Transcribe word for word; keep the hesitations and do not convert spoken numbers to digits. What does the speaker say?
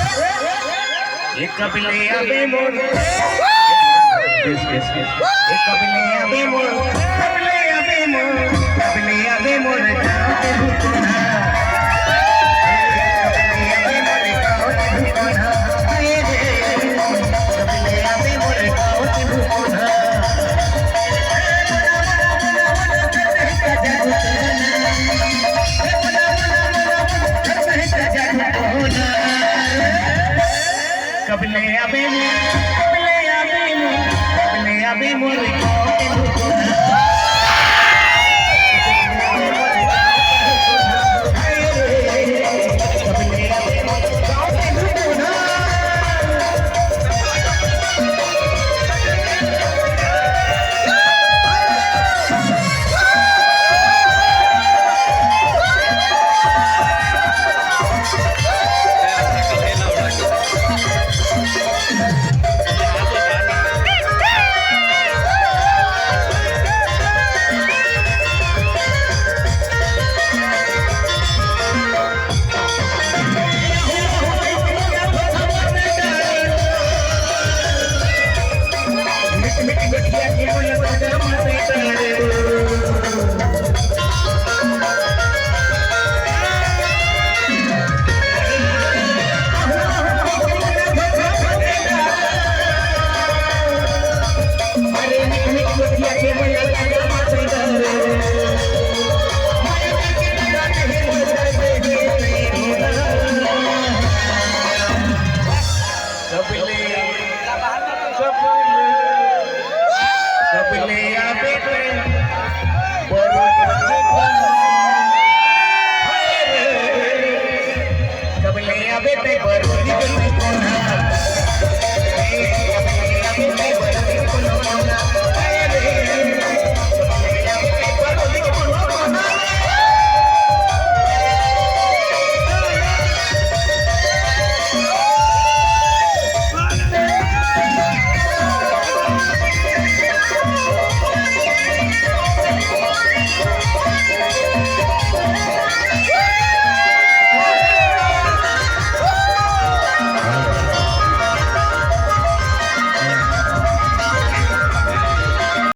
ए कब ले आबे मोर, yes, yes, yes। ए कब ले आबे मोर, कब ले आबे मोर, कब ले आबे मोर गाँव के भुकुना। ए कब ले आबे मोर गाँव के भुकुना। ए रे, कब ले आबे मोर गाँव के भुकुना। कब ले आबे मोर, कब ले आबे मोर, कब ले आबे मोर। कब ले, कब ले, कब ले आबे ते बरोदी के कोना। कब ले आबे ते बरोदी के कोना।